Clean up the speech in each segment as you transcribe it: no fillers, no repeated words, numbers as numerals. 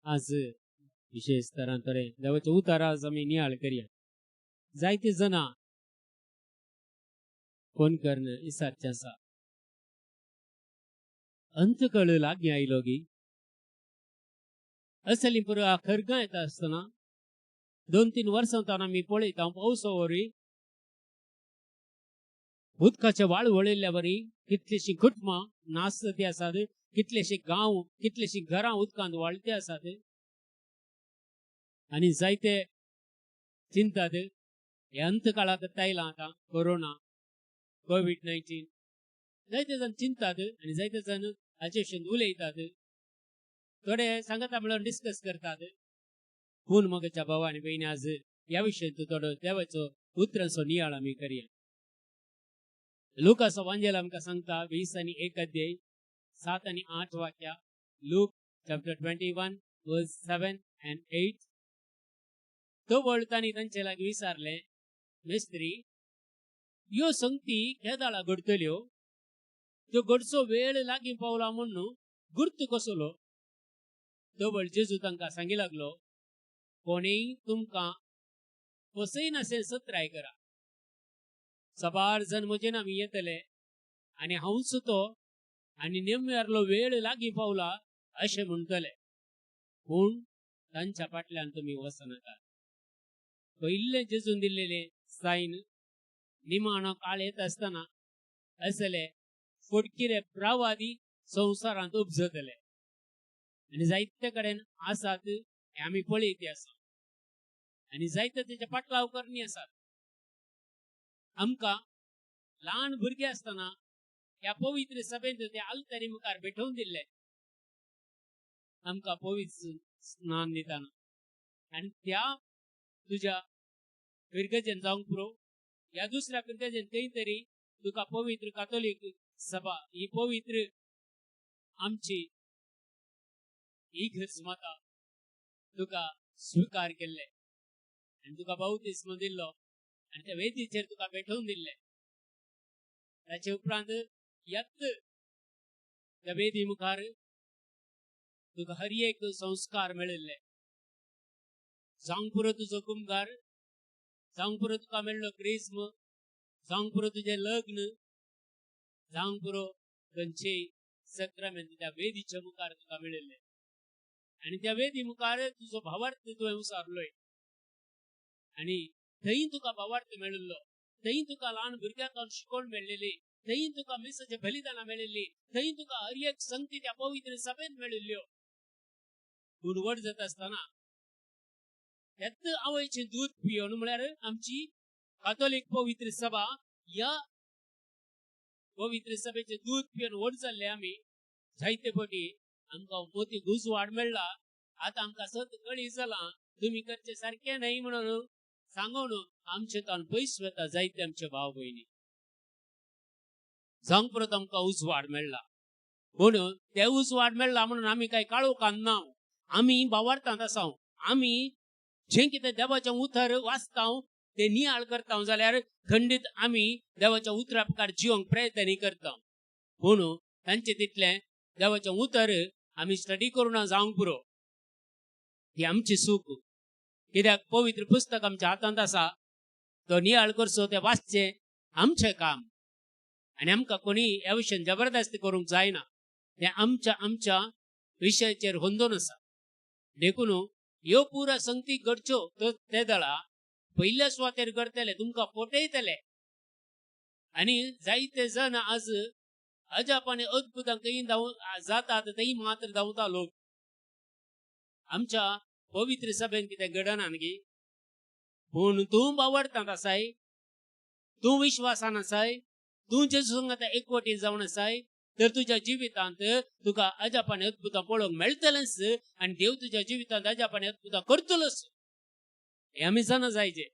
आज विशेष तरांतरे देवाच्या उतार आज आमी नियाळ करया. जायते जाणां फोन करून विचारचें आसा, अंतकळ लागीं आयलो गी? असली पुरो खरगां येता आसतना 2-3 वर्सां तान आमी पळयता पावसा वरी उदकाचे वाळ वळिल्ल्या वरी कितलीशीं कुटुंबां नासती आसात, कितलेशे गांव, कितलेशीं घरां उदकांत वाळते आसात आनी जायते चिंतात हे अंतकाळाक आयलां आतां कोरोना कोवीड-19. जायते जाण चिंतात आनी जायते जाण हाचे विशीं उलयतात, थोडे सांगता म्हणून डिस्कस करतात. पूण म्हज्या भाव आनी भयणी आज ह्या विशयांत थोडो देवाचो उतरांचो नियाळ आमी करया. लुकाचो वांजेल आमकां सांगता 20 आनी 1 अध्याय 7 आनी 8 वाक्या, लूक चॅप्टर 21 वर्स 7 आनी 8. तवळ तांणी तांचे लागीं विचारलें, मेस्त्री, ह्यो संगती केदाळा घडटल्यो? त्यो घडचो वेळ लागीं पावला म्हणून गुर्त कसलो? तवळ जेजू तांकां सांगी लागलो, कोणीय तुमकां फसयनाशें सत्राय करा. सबार जण म्हजे नामी येतले आनी हांवच तो आनी निमव्यारलो वेळ लागीं पावला अशें म्हणटले, पूण तांच्या फाटल्यान तुमी वचनाकात. पयिल्लें जेजून दिल्लेलें सायन निमाणो काळ येता आसतना असले फटकिरे प्रवादी संवसारांत उपजतले आनी जायते कडेन आसात हें आमी पळयत आसा आनी जायते तेचे पाटलाव करणी आसात. आमकां ल्हान भुरगे आसतना ह्या पवित्र सभेंत ते आल्तरी मुखार भेटोवन दिल्ले आमकां पवित्र स्नान दितना आनी त्या तुज्या फिरगजेन जावंक पुरो ह्या दुसऱ्या फिरगजेन खंय तरी तुका पवित्र कातोलीक सभा ही पवित्र आमची ही घर्ज माता तुका स्विकार केल्ले आनी तुका बावतिस्म दिल्लो आनी त्या वेदीचेर तुका भेटोवन दिल्ले. ताचे उपरांत यत्त त्या वेदी मुखार तुका हर एक संस्कार मेळिल्ले. जावंक पुरो तुजो कुमगार, जावंक पुरो तुका मेळ्ळो क्रिज्म, जावंक पुरो तुजें लग्न, जावंक पुरो खंयचेय सक्रामेंत त्या वेदीच्या मुखार तुका मेळिल्ले आनी त्या वेदी मुखार तुजो भावार्थ तुवें उसारलोय आनी थंय तुका भावार्थ मेळिल्लो, थंय तुका ल्हान भुरग्यांक शिकोवण मेळ्ळेली, थंय तुका मिसाचें बलिदानां मेळिल्ली, थंय तुका हर एक संगती त्या पवित्र सभेन मेळिल्ल्यो. पूण व्हड जाता आसतना त्याच आवयचें दूद पिवन म्हळ्यार आमची कातोलीक पवित्र सभा, ह्या पवित्र सभेचें दूद पिवन व्हड जाल्ले आमी जायते फावटी आमकां मोती उजवाड मेळ्ळा. आतां आमकां सत कळी जालां तुमी करचें सारकें न्हय म्हणून सांगून आमचे तान पयस वता जायते आमचे भाव भयणी. जावंक परत आमकां उजवाड मेळ्ळा, पूण ते उजवाड मेळ्ळा म्हणून आमी कांय काळोखान ना, आमी भावार्थांत आसा. आमी जें कितें देवाचें उतर वाचता ते नियाळ करता जाल्यार खंडीत आमी देवाच्या उतरा प्रकार जिवंक प्रयत्न करता. पूण तांचे तितलें देवाचें उतर आमी स्टडी करूं जावंक पुरो, ही आमची चूक. कित्याक पवित्र पुस्तक आमच्या हातांत आसा, तो नियाळ करचो तें वाचचें आमचें काम आनी आमकां कोणी ह्या विशयान जबरदस्ती करूंक जायना, तें आमच्या आमच्या विशयाचेर होंदोन आसा. देखून ह्यो पुरा संगती घडच्यो तर ते दळा पयल्या सुवातेर करतले, तुमकां फटयतले आनी जायते जण आज अजाप आनी अद्भुतां खंय जातात थंय मात्र धांवता लोक. आमच्या पवित्र सभेन कितें घडना न्ही, पूण तूं बावडटांत आसाय, तूं विश्वासान आसाय, तूं जेजू संगात एकवटीत जावन आसाय तर तुज्या जिवितांत तुका अजाप आनी अद्भुतां पळोवंक मेळटलेंच आनी देव तुज्या जिवितांत अजाप आनी अद्भुतां करतलोच हें आमी जाणा जायचे.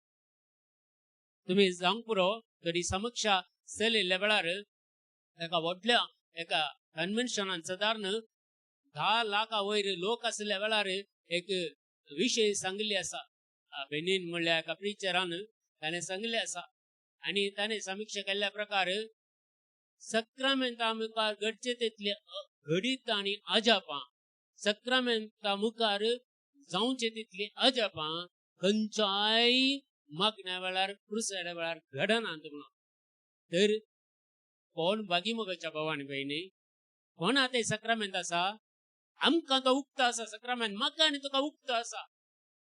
तुमी जावंक पुरो तरी समिक्षा चलयल्ल्या वेळार एका व्हडल्या एका कन्वेन्शनान सादारण 10 लाखा वयर लोक आशिल्ल्या वेळार एक विशय सांगिल्ले आसा. बेनीन म्हणल्यार एका प्रिचरान ताणें सांगिल्लें आसा आनी ताणें समिक्षा केल्ल्या प्रकार सक्रामेंता मुखार घडचे तितले घडीत आनी अजापां सक्रामेंता मुखार जावचे तितली अजापां खंयच्याय मागण्या वेळार क्रुसाच्या वेळार घडनात म्हणून. तर कोण बागी मोगाच्या भावान भयणी, कोणा ते सक्रामेंत आसा, आमकां तो उक्तो आसा सक्रामेंत, म्हाका आनी तुका उक्तो आसा.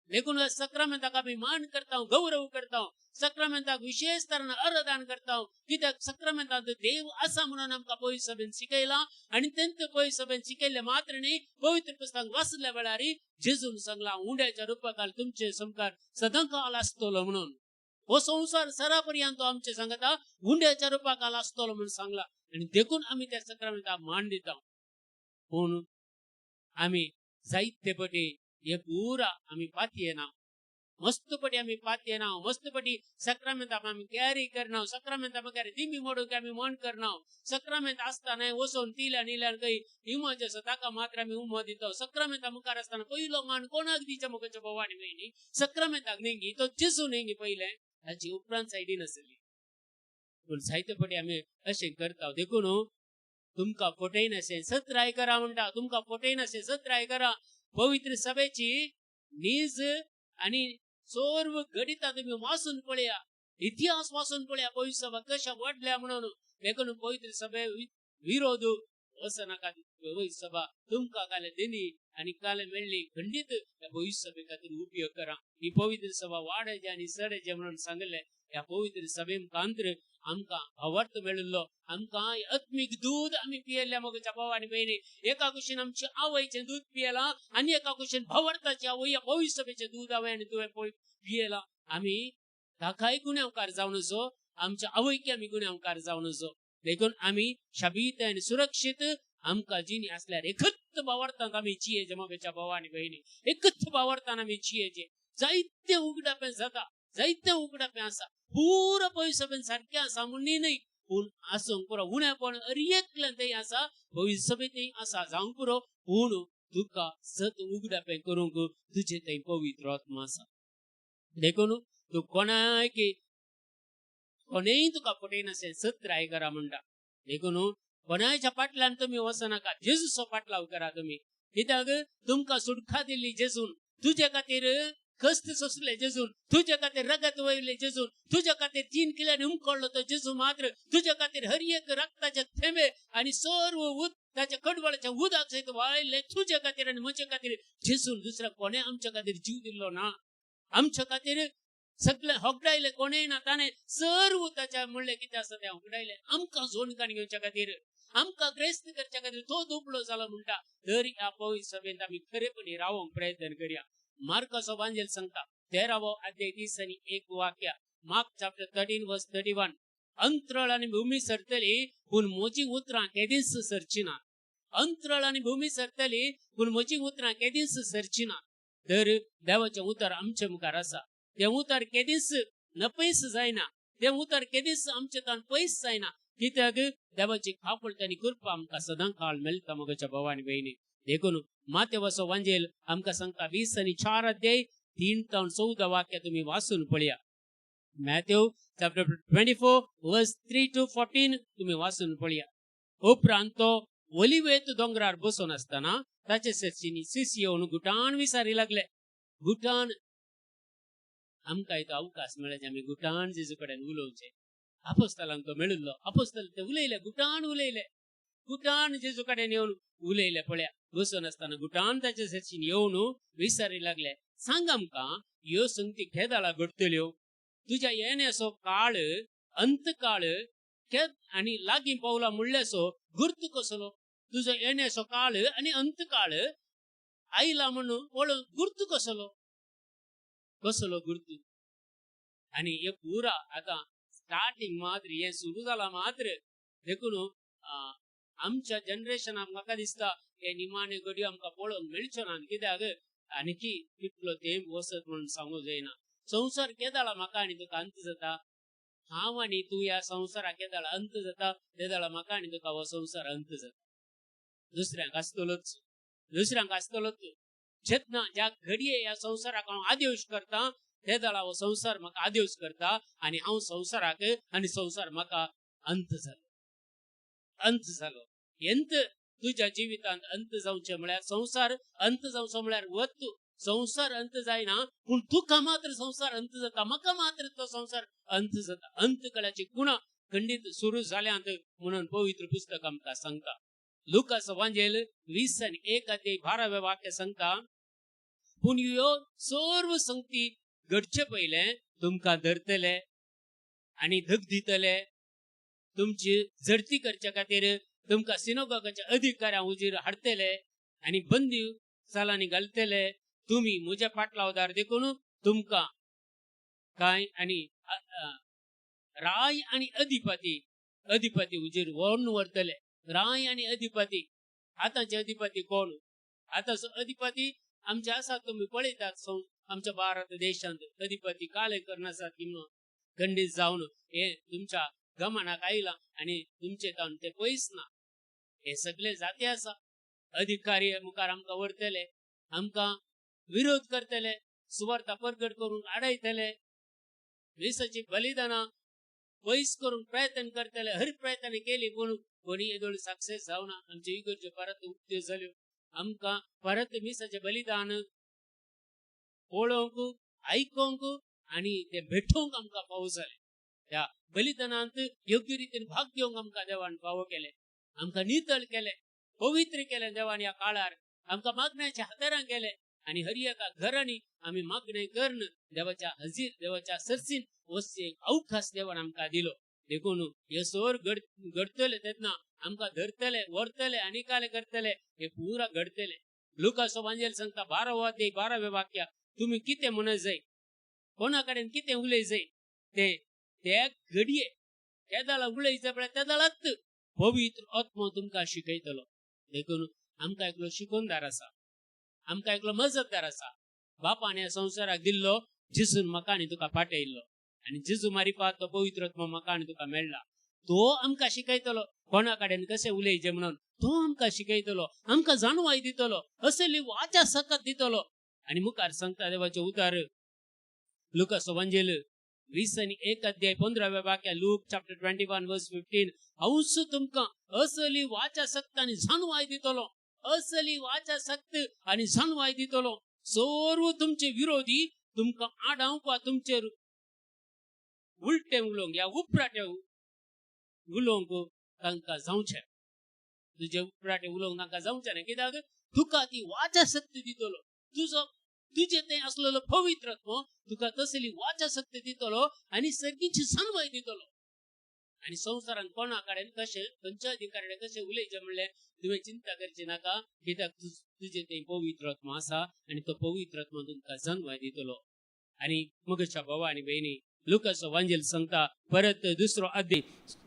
देखून सक्रामेंताक आमी मान करता, गौरव करता, सक्रामेंताक विशेष तरान आराधन करता, कित्याक सक्रामेंतांत देव आसा म्हणून आमकां पवित्र सभेन शिकयलां. आनी तेंच पवित्र सभेन शिकयल्लें मात्र न्ही, पवित्र पुस्तक वाचल्या वेळार जेजून सांगलां उंड्याच्या रुपाकाल तुमचे समकार सदांकाल आसतलो म्हणून. हो संवसार सरा पर्यंत आमचे सांगता उंड्याच्या रुपाकाल आसतलो म्हणून सांगला. आनी देखून आमी त्या सक्रामेंताक मान दिता. पूण आमी जायते पटी हे पुरा आमी पातयेना, मस्तपटी आमी पातयेना, मस्तपटी सक्रामेंताक आमी कॅरी करना, सक्रामेंता मुखार दिमी मोडूंक आमी मन करना. सक्रामेंत आसतना वचून तिल्यान इल्यान खंय इमोज आसा ताका मात्र आमी उमो दिता. सक्रामेंता मुखार आसतना पयलो मान कोणाक दिवचो मुखाच्या भाव आनी भयणी? सक्रामेंताक न्ही, तो जेजू न्ही पयलें, ताची उपरांत सायडीन आसली. पूण जायते पटी आमी अशें करता. देखून तुमकां फटयनाशें सत्राय करा म्हणटा, तुमकां फटयनाशें सत्राय करा. पवित्र सभेची नीज आनी सर्व घडितां तुमी वाचून पळया, इतिहास वाचून पळया, पवित्र सभा कशा वाडल्या म्हणून. देखून पवित्र सभे विरोध वचनाका. पवित्र सभा तुमकां काल दिली आनी काल मेळ्ळी, खंडीत ह्या पवित्र सभे खातीर उपयोग करा. ही पवित्र सभा वाडचे आनी सडचे म्हणून सांगले. ह्या पवित्र सभे मुखांतर आमकां भावार्थ मेळिल्लो, आमकां आत्मीक दूद आमी पियेल्ल्या मोगाच्या भाव आनी भयणी. एका कुशीन आमचे आवयचें दूद पियेलां आनी एका कुशीन भावार्थाचे आवय ह्या पवित्र सभेचें दूद हांवें आनी तुवें पियेलां. आमी ताकाय गुन्यांवकार जावन असो, आमच्या आवयकी आमी गुन्यांवकार जावन असो. देखून आमी शाबीत आनी सुरक्षीत आमकां जिणी आसल्यार एकच भावार्थांत आमी जियेचे मोगाच्या भाव आनी भयणी, एकच भावार्थान आमी जियेचे. जायते उगडापें जाता, जायते उगडापें आसा, पुरो पवित्र सभेन सारकें आसा म्हूण न्ही, पूण आसूंक पुरो उणेपण हर एकल्यान थंय आसा, पवित्र सभेन थंय आसा जावंक पुरो. पूण तुका सत उगडापें करूंक तुजे थंय पवित्र आत्मा आसा. देखून तूं कोणाक कोणेय तुका फटयनाशें सत्राय करा म्हणटा. देखून कोणाच्या फाटल्यान तुमी वचनाका, जेजूचो फाटलाव करा तुमी. कित्याक तुमकां सुटका दिल्ली जेजून, तुजे खातीर कश्ट सोंसले जेजून, तुजे खातीर रगत वयले जेजून, तुजे खातीर 3 किल्यान उमकळ्ळो तो जेजू मात्र, तुजे खातीर हर एक रक्ताचे थेंबे आनी सर्व ताच्या कडवळाच्या उदक सयत वाळयल्लें तुजे खातीर आनी म्हजे खातीर जेजून. दुसऱ्या कोणें आमच्या खातीर जीव दिल्लो ना, आमच्या खातीर सगळें होगडायलें कोणें ना, ताणें सर्व ताच्या म्हणलें कितें आसा तें होगडायलें आमकां जोडकाण घेवच्या खातीर, आमकां ग्रेस्त करच्या खातीर तो दुबळो जालो म्हणटा. तर ह्या पवित्र सभेंत आमी खरेपणी रावोंक प्रयत्न करया. मार्काचो वांजेल सांगता 13वो अध्याय 30 आनी 1 वाक्य, मार्क चॅप्टर 13 वर्स 31. अंतराळ आनी भूमी सरतली पूण म्हजी उतरां केदींच सरची ना. अंतराळ आनी भूमी सरतली पूण म्हजी उतरां केदींच सरची ना. तर देवाचें उतर आमचे मुखार आसा, तें उतर केदींच नपयस जायना, तें उतर केदींच आमचे ताण पयस जायना. कित्याक देवाची खापळ आनी कृपा आमकां सदां काळ मेळटा मोगाच्या भाव आनी भयणी. देखून मातेवाचो वांजेल आमकां सांगता 20 आनी 4 अध्याय 3 ते 14 वाक्य तुमी वाचून पळया. मॅथ्यू चॅप्टर 24 वर्स 3 to 14 तुमी वाचून पळया. उपरांत तो ओलिवेत दोंगरार बसून आसतना ताचे सरशींनी शिश्य येवन गुटान विचारी लागले. गुटान आमकां तो अवकाश मेळ्ळे आमी गुटान जेजू कडेन उलोवचें. आपोस्तालांक तो मेळिल्लो, आपोस्ताल ते उलयले, गुटान उलयले, गुटान जेजू कडेन येवन उलयले. पळया बसून आसतना गुटान ताचे सरशीन येवन विचारी लागले, सांग आमकां ह्यो संगती केदाळा घडटल्यो, तुज्या येण्याचो काळ अंतकाळ आनी लागीं पावला म्हणल्याचो गुर्त कसलो, तुजो येण्याचो काळ आनी अंतकाळ आयला म्हणून पळोवन गुर्त कसलो, कसलो गुर्त. आनी हे पुरा आतां स्टार्टींग मात्र हें सुरू जाला मात्र. देखून आमच्या जनरेशनाक म्हाका दिसता हे निमाणे घडयो आमकां पळोवंक मेळच्यो ना, कित्याक आनीकी कितलो तेंप वचत म्हणून सांगूंक जायना. संवसार केदाळा म्हाका आनी तुका अंत जाता, हांव आनी तूं ह्या संवसाराक केदाळा अंत जाता, तेदाळा म्हाका आनी तुका हो संवसार अंत जाता. दुसऱ्यांक आसतलोच, दुसऱ्यांक आसतलोच. जेन्ना ज्या घडये ह्या संवसाराक हांव आदेश करता तेदाळा हो संवसार म्हाका आदेश करता आनी हांव संवसाराक आनी संवसार म्हाका अंत जालो, अंत जालो. अंत तुज्या जिवितांत अंत जावचें म्हळ्यार संवसार अंत जावचो म्हळ्यार वत संवसार अंत जायना, पूण तुका मात्र संवसार अंत जाता, म्हाका मात्र तो संवसार अंत जाता. अंत कळाची गुणां खंडीत सुरू जाल्यांत म्हणून पवित्र पुस्तक आमकां सांगता. लुकास वांजेल 20 आनी 1 अध्याय 12 वाक्य सांगता, पूण ह्यो सर्व संगती घडचे पयलें तुमकां धरतले आनी धग दितले, तुमची झडती करच्या खातीर तुमकां सिनोगाच्या अधिकाऱ्यां हुजीर हाडटले आनी बंदी सालांनी घालतले. तुमी म्हज्या पाटलावदार देखून तुमकां कांय आनी राय आनी अधिपती अधिपती हुजीर व्हरून व्हरतले. राय आनी अधिपती, आतांचे अधिपती कोण? आतांचो अधिपती आमचे आसात, तुमी पळयतात आमच्या भारत देशांत अधिपती काले करनासात किंवा खंडीत जावन हे तुमच्या गमनाक आयलां आनी तुमचे तावन ते पयस ना. हे सगळे जाती आसा. अधिकारी मुखार आमकां व्हरतले, आमकां विरोध करतले, सुवार्ता परगट करूंक आडायतले, विसाची बलिदानां पयस करूंक प्रयत्न करतले. हर प्रयत्न केली पूण कोणी येदोळ सक्सेस जावना. आमच्यो इगर्ज्यो परत उक्त्यो जाल्यो. आमकां परत मिसाचें बलिदान पळोवंक, आयकोंक आनी तें भेटोवंक आमकां फावो जालें. त्या बलिदानांत योग्य रितीन भाग घेवंक आमकां देवान फावो केलें. आमकां नितळ केलें, पवित्र केलें देवान. ह्या काळार आमकां मागण्याच्या हातारां केलें आनी हर एका घरांनी आमी मागणें करून देवाच्या हजीर, देवाच्या सरसीन वचचें एक अवकाश देवान आमकां दिलो. देखून हे सोर घडतले तेन्ना आमकां धरतले, व्हरतले आनी काले करतले, हे पुरा घडतले. लुकासो वांजेल सांगता 12 अध्याय 12 वाक्य, तुमी कितें म्हणत जाय, कोणा कडेन कितें उलय जाय तें त्या घडये तेदाळा उलयता पळय तेदाळाच पवित्र आत्मो तुमकां शिकयतलो. देखून आमकां एकलो शिकोवणदार आसा, आमकां एकलो मजतदार आसा. बापान ह्या संवसाराक दिल्लो जेजून म्हाका आनी तुका पाठयल्लो आनी जेजू मारिफात तो पवित्र आत्मो म्हाका आनी तुका मेळ्ळा. तो आमकां शिकयतलो कोणा कडेन कशें उलयचें म्हणून. तो आमकां शिकयतलो, आमकां जाणवाय दितलो, असली वाचा सकत दितलो. आनी मुखार सांगता देवाचें उतर लुकास वांजेल 20 आनी 1 अध्याय 15 वाक्य, लूक चॅप्टर 21 वर्स 15, हांवूच तुमकां असली वाचा शक्त आनी जाणवाय दितलो, असली वाचा शक्त आनी जाणवाय दितलो. सर्व तुमचे विरोधी तुमकां आडावंक वा तुमचेर उलटे उलोवंक या उपराटे उलोवंक तांकां जावचें, तुजे उपराटे उलोवंक तांकां जावचें न्ही. कित्याक तुका ती वाचा शक्त दितलो. तुजो तुजे तें आसलेलो पवित्र आत्मो तुका तसली वाचा शक्त दितलो आनी सर्गीची जाणवाय दितलो. आनी संवसारांत कोणा कडेन कशें, खंयच्या अधिकाऱ्या कशें उलयचें म्हणलें तुवें चिंता करची नाका. कित्याक तुजें तें पवित्र आत्मो आसा आनी तो पवित्र आत्मो तुमकां जाणवाय दितलो. आनी मगच्या भावा आनी भयणी, लुकाचो वांजेल सांगता परत 2 अध्याय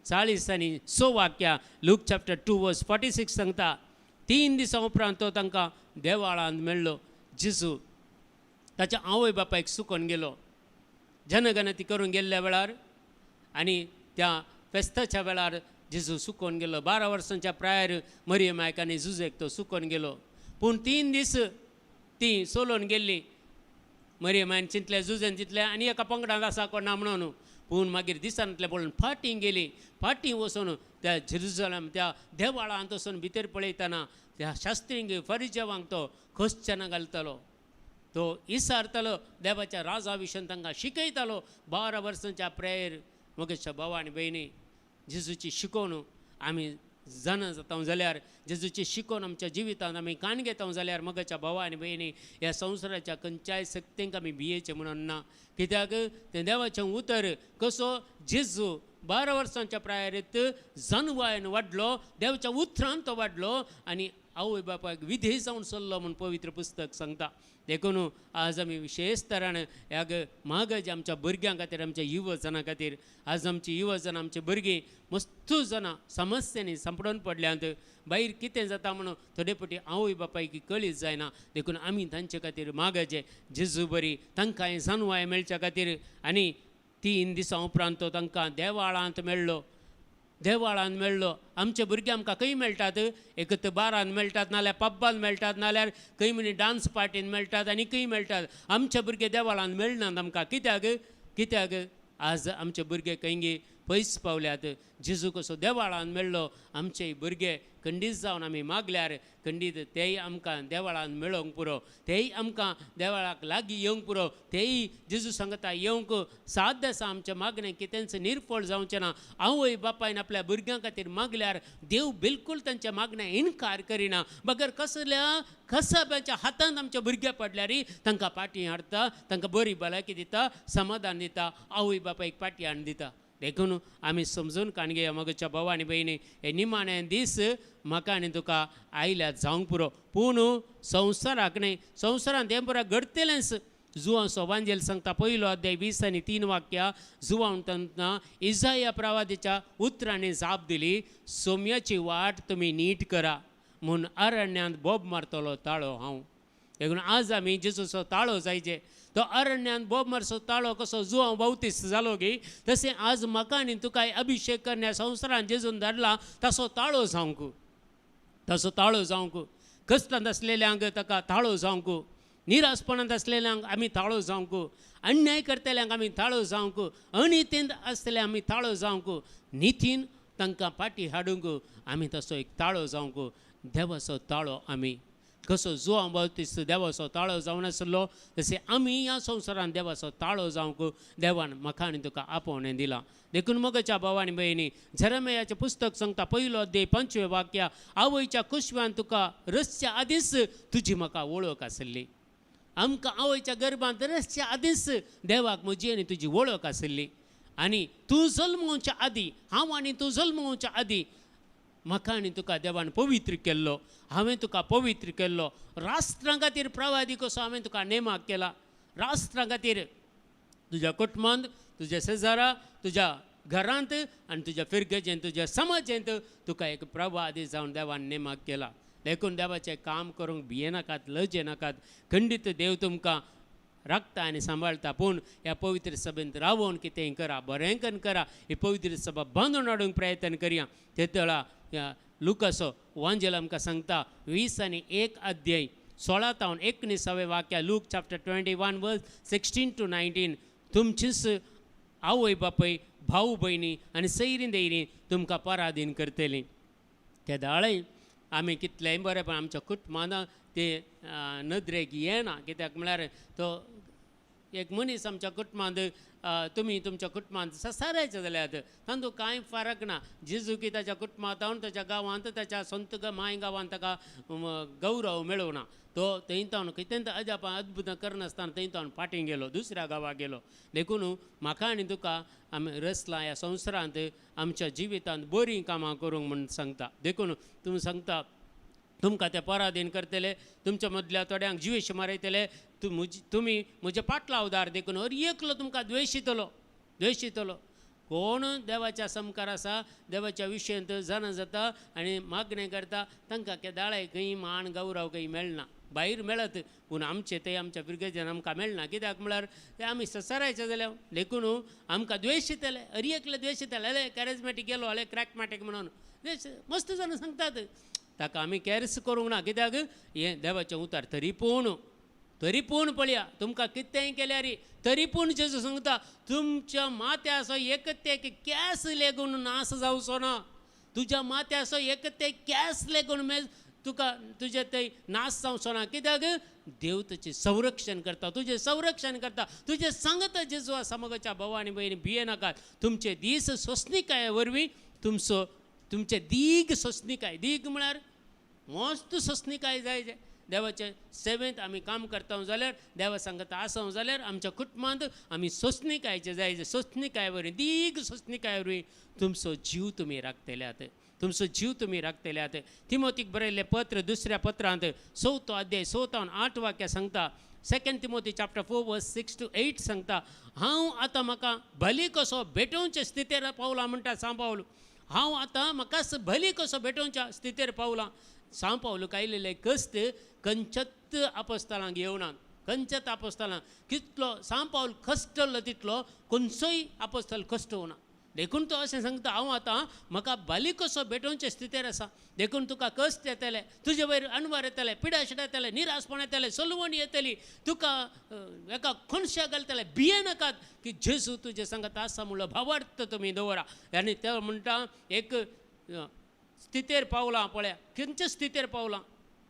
40 आनी 6 वाक्या, लूक चॅप्टर 2 वर्स 46 सांगता, 3 दिसां उपरांत तो तांकां देवाळांत मेळ्ळो. जेजू ताच्या आवय बापायक सुकोवन गेलो जनगणती करूंक गेल्ल्या वेळार आनी त्या फेस्ताच्या वेळार जेजू सुकोवन गेलो. 12 वर्सांच्या प्रायर मरियमायक आनी जुजेक तो सुकोवन गेलो. पूण 3 दीस ती सोलोवन गेल्ली. मरियमायन चिंतलें, जुजेन चिंतलें आनी एका पंगडांत आसा कोणा म्हणून. पूण मागीर दिसांतलें पळोवन फाटीं गेली. फाटीं वचून त्या जेरुजलम त्या देवाळांत वचून भितर पळयतना त्या शास्त्रींक फरिजेवांक तो खोसचेना घालतालो, तो इसारतालो, देवाच्या राजा विशयन तांकां शिकयतालो. 12 वर्सांच्या प्रेयर मगेच्या भावा आनी भयणी, जेजूची शिकोवन आमी जाणा जाता जाल्यार, जेजूची शिकोवन आमच्या जिवितांत आमी काण घेता जाल्यार मगेच्या भावा आनी भयणी, ह्या संवसाराच्या खंयच्याय शक्तींक आमी भियेचें म्हणून ना. कित्याक तें देवाचें उतर कसो जेजू 12 वर्सांच्या प्रायरीत जाणवायन वाडलो, देवाच्या उतरान तो वाडलो आनी आवय बापायक विधेय जावन चल्लो म्हूण पवित्र पुस्तक सांगता. देखून आज आमी विशेष तरान ह्या मागज आमच्या भुरग्यां खातीर, आमच्या युवजनां खातीर, आज आमची युवजनां, आमची भुरगीं मस्तू जाणां समस्यांनी सांपडून पडल्यांत. भायर कितें जाता म्हणून थोडे फावटी आवय बापायक कळीत जायना. देखून आमी तांचे खातीर मागचे जेजू बरी तांकां जाणवाय मेळच्या खातीर. आनी 3 दिसां उपरांत तो तांकां देवाळांत मेळ्ळो. देवाळांत मेळ्ळो. आमचे भुरगे आमकां खंय मेळटात? एक तर बारान मेळटात, नाल्यार पब्बान मेळटात, नाल्यार खंय म्हणी डांस पार्टीन मेळटात आनी खंय मेळटात. आमचे भुरगे देवाळांत मेळनात आमकां. कित्याक? कित्याक आज आमचे भुरगे खंय पयस पावल्यात. जेजू कसो देवाळांत मेळ्ळो, आमचे भुरगे खंडीत जावन आमी मागल्यार खंडीत तेय आमकां देवळान मेळोवंक पुरो, तेय आमकां देवळाक लागीं येवंक पुरो, तेय जेजू सांगता येवंक साध्य आसा. आमचें मागणें कितेंच निर्फळ जावचें ना. आवय बापायन आपल्या भुरग्यां खातीर मागल्यार देव बिलकूल तांच्या मागण्या इनकार करिना. बगर कसल्या कसाब्याच्या हातांत आमच्या भुरग्यां पडल्यार तांकां पाटी हाडटा, तांकां बरी भलायकी दिता, समाधान दिता, आवय बापायक पाटी हाडून दिता. देखून आमी समजून काणगे मगच्या भाव आनी भयणी, हे निमाणे दीस म्हाका आनी तुका आयल्यार जावंक पुरो. पूण संवसाराक न्हय, संवसारांत हें पुरा घडटलेंच. जुवांव सोवांजेल सांगता पयलो अध्याय 20 आनी 3 वाक्या जुवांव म्हणटा इजाया प्रवादीच्या उतरांनी जाप दिली, सोम्याची वाट तुमी नीट करा म्हूण अरण्यांत बोब मारतलो ताळो हांव. देखून आज आमी जेजूचो ताळो जायचे, तो अरण्यांत बोब मारचो ताळो कसो जुवांव बावतीस जालो गी, तशें आज म्हाका आनी तुका अभिशेक करण्या संवसारान जेजून धाडला तसो ताळो जावंक, तसो ताळो जावंक. कश्टांत आसलेल्यांक ताका ताळो जावंक, निराशपणांत आसलेल्यांक आमी ताळो जावंक, अन्याय करतल्यांक आमी ताळो जावंक, अनितींत आसतले आमी ताळो जावंक, नितीन तांकां पाटी हाडूंक आमी तसो एक ताळो जावंक. देवाचो ताळो आमी कसो जुवांव बावतीस देवाचो ताळो जावन आसलो तशें आमी ह्या संवसारान देवाचो ताळो जावंक देवान म्हाका आनी तुका आपोवणें दिलां. देखून मगच्या भाव आनी भयणी, जेरेमियाचें पुस्तक सांगता पयलो अध्याय 5 वाक्या, आवयच्या कुशव्यान तुका रसच्या आदींच तुजी म्हाका वळख आसली. आमकां आवयच्या गर्भांत रसच्या आदींच देवाक म्हजी आनी तुजी वळख आसली. आनी तूं जल्मोवच्या आदीं, हांव आनी तूं जल्मोवच्या आदीं म्हाका आनी तुका देवान पवित्र केल्लो, हांवें तुका पवित्र केल्लो. राष्ट्रां खातीर प्रवादी कसो हांवें तुका नेमाक केला. राष्ट्रां खातीर तुज्या कुटुंबांत, तुज्या शेजारा, तुज्या घरांत आनी तुज्या फिरगेजेंत, तुज्या समाजेंत तुका एक प्रवादी जावन देवान नेमाक केला. देखून देवाचें काम करूंक भियेनाकात, लजेनाकात. खंडीत देव तुमकां राखता आनी सांबाळटा. पूण ह्या पवित्र सभेंत रावोन कितेंय करा, बरें करून करा. ही पवित्र सभा बांदून हाडूंक प्रयत्न करया. तेतळा ह्या लुकासो वांजेल आमकां सांगता 20 आनी 1 अध्याय 16 तावन 19 वाक्या, लूक चॅप्टर 21 वर्स 16 to 19, तुमचीच आवय बापूय, भाऊ भयणी आनी सैरीं दैरीं तुमकां पराधीन करतलीं. तेदाळय आमी कितलेंय बरें पण आमच्या कुटुंबान ते नदरेक येना. कित्याक म्हळ्यार तो एक मनीस आमच्या कुटुंबांत, तुमी तुमच्या कुटुंबांत ससारायचे जाल्यार तांतूं कांय फरक ना. जेजू की ताच्या कुटुंबांत, ताच्या गांवांत, ताच्या संत माय गांवांत ताका गौरव मेळोवना. तो थंय तावन कितें अजापां अद्भुतां करनासतना थंय तावन फाटीं गेलो, दुसऱ्या गांवाक गेलो. देखून म्हाका आनी तुका आमी रसला ह्या संवसारांत आमच्या जिवितांत बरीं कामां करूंक म्हूण सांगता. देखून तुमी सांगता तुमकां ते पराधीन करतले, तुमच्या मदल्या थोड्यांक जिवेश मारयतले, तुमी म्हजे पाटलावदार. देखून हर एकलो तुमकां द्वेशितलो, द्वेशितलो. कोण देवाच्या समकार आसा, देवाच्या विशयांत जाणा जाता आनी मागणें करता, तांकां केदाळाय खंय मान गौरव खंय मेळना. भायर मेळत पूण आमचे ते आमच्या भुरगेच्यान आमकां मेळना. कित्याक म्हळ्यार ते आमी ससारायचे जाल्यार. देखून आमकां द्वेशितले, हर एकले द्वेशितले. अले कॅरेजमॅटीक गेलो, अले क्रॅकमॅटीक म्हणून द्वेश मस्त जाणां सांगतात. ताका आमी कॅर्स करूंक ना. कित्याक हें देवाचें उतार. तरी पूण, तरी पूण पळया तुमकां कितेंय केल्यार तरी पूण जेजू सांगता तुमच्या माथ्याचो एक ते एक केंस लेगून नास जावचो ना. तुज्या माथ्याचो एक ते केंस लेगून मेज तुका तुजें थंय नाश जावचो ना. कित्याक देव तुजें संरक्षण करता, तुजें संरक्षण करता, तुजें सांगता जेजू आसा. मगच्या भाव आनी भयणी भियेनाकात. तुमचे दीस सोंसणीकाये वरवीं तुमचो तुमचे दीग सोंसणीकाय, दीग म्हळ्यार मस्त सोंसणीकाय जाय. देवाचे सेवेंत आमी काम करता जाल्यार, देवा सांगता आसा जाल्यार आमच्या कुटुंबांत आमी सोंसणीकायचे जाय. सोंसणीकाय वरवीं, दीग सोंसणीकाय वरवीं तुमचो जीव तुमी राखतल्यात, तुमचो जीव तुमी राखतल्यात. तिमोतीक बरयल्लें पत्र दुसऱ्या पत्रांत 4 अध्याय 6 तावन 8 वाक्या सांगता, 2 तिमोती चॅप्टर 4 वर्स 6 to 8 सांगता, हांव आतां म्हाका बली कसो भेटोवचे स्थितीर पावला म्हणटा सांव पावलो. हांव आतां म्हाकाच बली कसो भेटोवच्या स्थितीर पावलां. सांव पावलूक आयिल्ले कश्ट खंयच्याच आपस्थलांक येवना, खंयच्याच आपस्थलांक. कितलो सांव पावल कश्टल्लो तितलो खंयचोय आपस्थल कश्ट ना. देखून तो अशें सांगता, हांव आतां म्हाका बली कसो भेटोवचे स्थितीर आसा. देखून तुका कश्ट येतले, तुजे वयर अणवार येतले, पिडाशिड येतले, निराशपण येतले, सलवण येतली, तुका एका कोनशा घालतले. भियेनाकात की जेजू तुजे सांगता आसा म्हणलो भावार्थ तुमी दवरा. आनी ते म्हणटा एक स्थितेर पावलां पळया, खंयचे स्थितेर पावलां,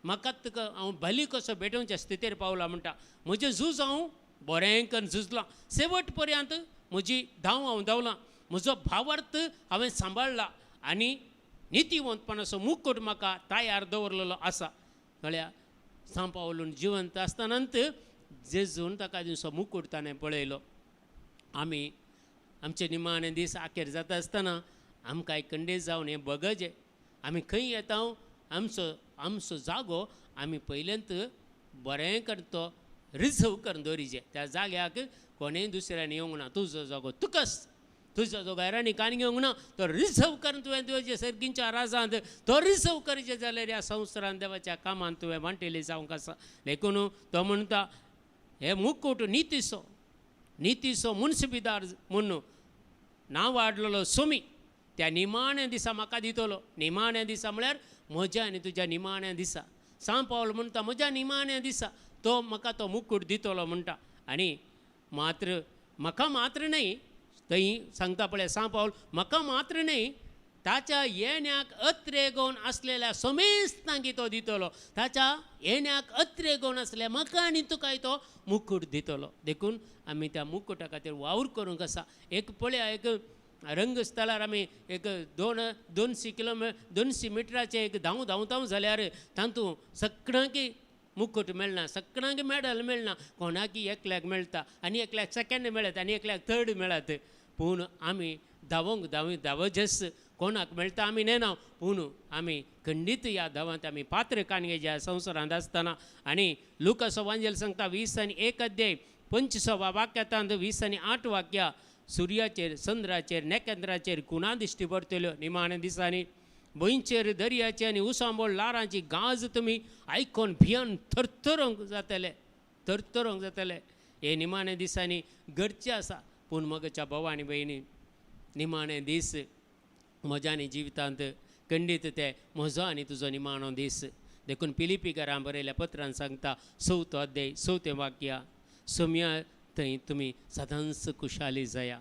म्हाका तुका हांव बली कसो भेटोवच्या स्थितेर पावलां म्हणटा. म्हजें झूज हांव बरें करून झुजलां, शेवट पर्यंत म्हजी धांव हांव धांवलां, म्हजो भावार्थ हांवें सांबाळ्ळा आनी नितीवंतपणाचो मुकूट म्हाका तयार दवरलेलो आसा. कळ्ळ्या? सांव पावलून जिवंत आसतनांत जेजून ताका दिसो मुकूट ताणें पळयलो. आमी आमचे निमाणे दीस आखेर जाता आसतना आमकां एक कंडे जावन हें बगजें, आमी खंय येता, आमचो आमचो जागो आमी पयल्यांत बरें करून तो रिजर्व करून दवरिजे. त्या जाग्याक कोणेय दुसऱ्यान येवंक ना, तुजो जागो तुकाच, तुजो जागो हेरांनी काणी घेवंक ना, तो रिजर्व करून तुवें दवरचें सर्गींच्या राजांत. तो रिजर्व करचें जाल्यार ह्या संवसारांत देवाच्या कामांत तुवें वांटेली जावंक आसा. देखून तो म्हणटा हे मुकूट नितीचो, नितीचो मुन्सिबिदार म्हूण नांव वाडलेलो सोमी त्या निमाण्या दिसा म्हाका दितलो. निमाण्या दिसा म्हळ्यार म्हज्या आनी तुज्या निमाण्या दिसा. सांव पावल म्हणटा म्हज्या निमाण्या दिसा तो म्हाका तो मुकूट दितलो म्हणटा. आनी मात्र म्हाका मात्र न्हय, थंय सांगता पळय सांव पावल, म्हाका मात्र न्हय ताच्या येण्याक अत्रेगोन आसलेल्या समेस्तांकी तो दितलो. ताच्या येण्याक अत्रेगोन आसल्या म्हाका आनी तुकाय तो मुकूट दितलो. देखून आमी त्या मुकुटा खातीर वावर करूंक आसा. एक पळया, एक रंगस्थळार आमी एक दोनशे 200 मिटराचें एक धांव धांवता जाल्यार तातूंत सगळ्यांकी मुकूट मेळना, सगळ्यांक मेडल मेळना, कोणाकी एकल्याक मेळटा आनी एकल्याक सेकेंड मेळत आनी एकल्याक थर्ड मेळत. पूण आमी धांवंक धांवजेस कोणाक मेळटा आमी नेना, पूण आमी खंडीत ह्या धांवांत आमी पात्र काणये ज्या संवसारांत आसतना. आनी लुकास वांजेल सांगता 20 1 अध्याय 25 वाक्यांत 20 आनी 8 वाक्या, सुर्याचेर चंद्राचेर नखेत्राचेर खुणा दिश्टी पडटल्यो निमाण्या दिसांनी, भंयचेर दर्याचे आनी उसांबोळ ल्हारांची गाज तुमी आयकोन भियान थरथरोंक जातले, थरथरोंक जातले. हे निमाण्या दिसांनी घडचें आसा. पूण म्हज्या भाव आनी भयणी, निमाणे दीस म्हज्या आनी जिवितांत खंडीत ते म्हजो आनी तुजो निमाणो दीस. देखून फिलिपीकारां बरयल्या पत्रान सांगता 4थो अध्याय 4थें वाक्य, सोम्या थंय तुमी सदांच खुशाली जाया,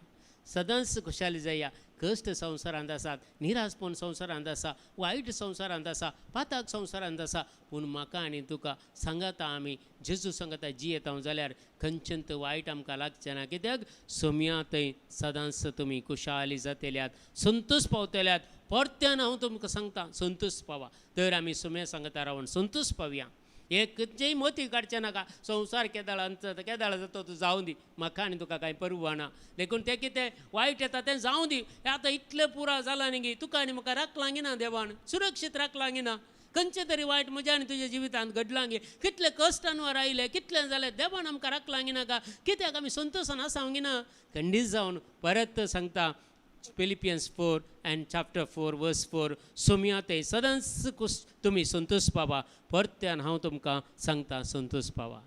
सदांच खुशाली जाया. कश्ट संवसारांत आसात, निराशपण संवसारांत आसा, वायट संवसारांत आसा, पाताक संवसारांत आसा, पूण म्हाका आनी तुका सांगाता आमी जेजू सांगाता जियेता जाल्यार खंयचेंत वायट आमकां लागचें ना. कित्याक सोम्या थंय सदांच तुमी खुशाली जातल्यात, संतोश पावतल्यात. परत्यान हांव तुमकां सांगता संतोश पावा. तर आमी सोम्या सांगता रावन संतोश पावया. हे खंयचेय मोती काडचें नाका. संवसार केदाळ केदाळ जाता तो जावं दी, म्हाका आनी तुका कांय परवा ना. देखून तें कितें वायट येता तें जावं दी. आतां इतलें पुरा जालां न्ही, तुका आनी म्हाका राखलां ना देवान, सुरक्षीत राखलां ना. खंयचें तरी वायट म्हज्या आनी तुज्या जिवितांत घडलां गे, कितले कश्टांवर आयले, कितलें जालें, देवान आमकां राखलां नाका, कित्याक आमी संतोशान आसा ना. खंडीत जावन परत सांगता Philippians 4 and chapter 4 verse 4, Saumya ते सदांच तुमी संतोश पावा. परत्यान हांव तुमकां सांगता संतोश पावा.